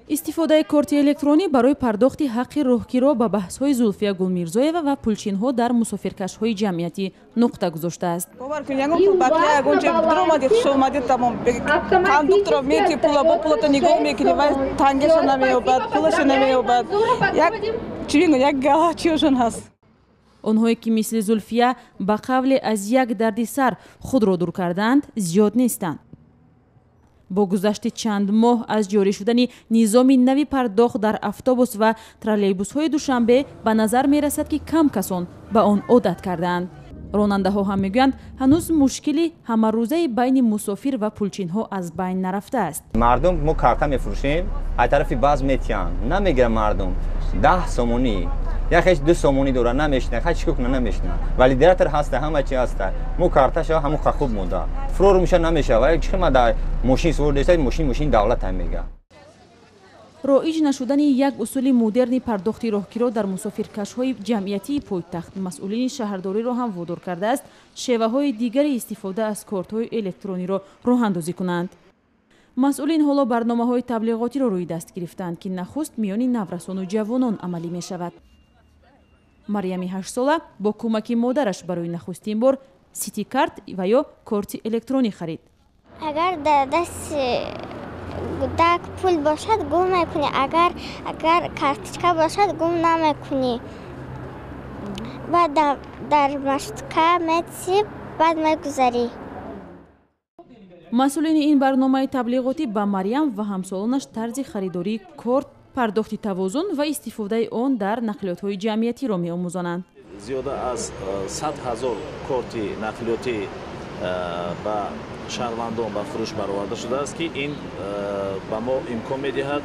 Истифодаи корти электронӣ барои пардохти ҳаққи роҳкиро ба баҳсҳои Зулфия Гулмирзоева ва пулчинҳо дар мусофиркашҳои ҷамъиятӣ нуқта гузоштааст. Бовар кунед, ягон пул бақия, ягон ҷо дуромадӣ, хуш омадӣ, тамом. Кондукторро мети пула, бо пулато нигоҳ мекунӣ, вай тангеша намеёбад, пулаша намеёбад. Як чӣ мегӯянд, як галачиёшон ҳаст. Онҳое ки мисли Зулфия ба қавле аз як дарди сар худро дур кардаанд, зиёд нестанд. Бо гузашти чанд моҳ аз ҷорӣ шудани низоми нави пардохт дар автобус ва троллейбусҳои Душанбе, ба назар мерасад, ки кам касон ба он одат кардаанд. Ронандаҳо ҳам мегӯянд, ҳанӯз мушкили ҳамарӯзаи байни мусофир ва пулчинҳо аз байн нарафтааст. Мардум, мо карта мефурӯшем, аз тарафи баъз метиҳанд, намегирад мардум. 10 сомонӣ, яхеш 2 сомонӣ дора, намешина. Хай, чӣ кунна, намешина. Валидатор ҳаста, ҳама чи ҳаста. Мо карташа ҳамон хуб монда, фурор меша, намешава. Чӣ ма дар мошин сувор деста, мошин давлат ҳам мега. Роиҷ нашудани як усули модерни пардохти роҳкиро дар мусофиркашҳои ҷамъиятии пойтахт масъулини шаҳрдориро ҳам водор кардааст, шеваҳои дигари истифода аз кортҳои электрониро роҳандозӣ кунанд. Масъулин ҳоло барномаҳои таблиғотиро рӯи даст гирифтаанд, ки нахуст миёни наврасону ҷавонон амалӣ мешавад. Марьями 8сола бо кӯмаки модараш барои нахустин бор ситикарт ва ё корти электронӣ харид. Агар дар дасти кӯдак пул бошад, гум мекунӣ, агар карточка бошад, гум намекунӣ. Баъд дар маршрутка метси, баъд мегузарӣ. Масъулини ин барномаи таблиғотӣ ба Марьям ва ҳамсолонаш тарзи харидории корт, пардохти тавозун ва истифодаи он дар нақлиётҳои ҷамъиятиро меомӯзонанд. Зиёда аз 100 000 корти нақлиётӣ ба шаҳрвандон ба фурӯш бароварда шудааст, ки ин ба мо имкон медиҳад,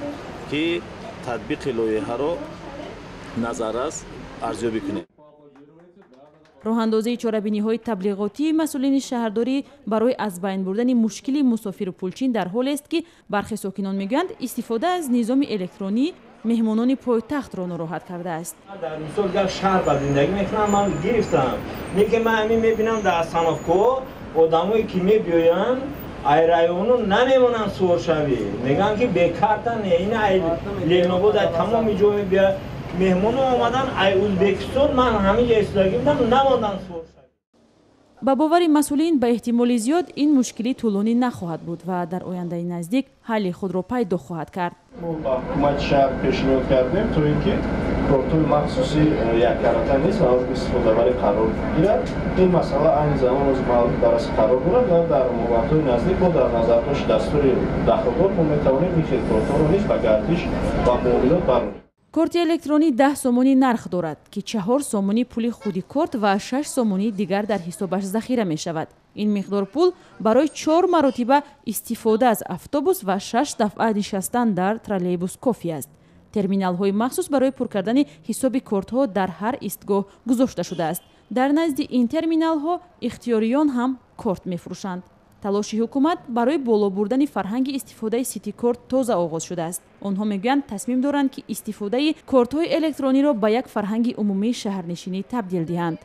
ки татбиқи лоиҳаро назаррас арзёбӣ кунем. Роҳандозии чорабиниҳои таблиғотии масъулини шаҳрдорӣ барои аз байн бурдани мушкили мусофиру пулчин дар ҳолест, ки бархе сокинон мегӯянд, истифода аз низоми электронӣ меҳмонони пойтахтро нороҳат кардааст. Дар мисол гап, шаҳр ба зиндагӣ мекунам, ман гирифтам, лекин ман ҳамин мебинам, дар остановкаҳо одамое ки мебиёянд ай району, намемонанд суворшавӣ, мегӯянд, ки бе карта не. Ин ай Ленинобод, ай тамоми ҷо мебиёяд меҳмоно омадан ай Ӯзбекистон, ман ҳамин ҷо истодагӣ будам, намондан суворшавӣ. Ба бовари масъулин, ба эҳтимоли зиёд ин мушкилӣ тӯлонӣ нахоҳад буд ва дар ояндаи наздик ҳалли худро пайдо хоҳад кард. Мо ба ҳукумати шаҳр пешниҳод кардем, то ин ки кортҳои махсуси яккарата низ мавриди истифодабарӣ қарор гирад. Ин масъала айни замон оз мавриди баррасӣ қарор дорад ва дар муҳлатҳои наздик мо дар назардошти дастури дахлдор мо метавонем ин хел кортҳоро низ ба гардиш ва муомилот барорем. Корти электронӣ 10 сомонӣ нарх дорад, ки 4 сомонӣ пули худи корт ва 6 сомонии дигар дар ҳисобаш захира мешавад. Ин миқдор пул барои чор маротиба истифода аз автобус ва шаш дафъа нишастан дар троллейбус кофӣ аст. Терминалҳои махсус барои пур кардани ҳисоби кортҳо дар ҳар истгоҳ гузошта шудааст. Дар назди ин терминалҳо ихтиёриён ҳам корт мефурӯшанд. Талоши ҳукумат барои боло бурдани фарҳанги истифодаи ситикорт тоза оғоз шудааст. Онҳо мегӯянд, тасмим доранд, ки истифодаи кортҳои электрониро ба як фарҳанги умумии шаҳрнишинӣ табдил диҳанд.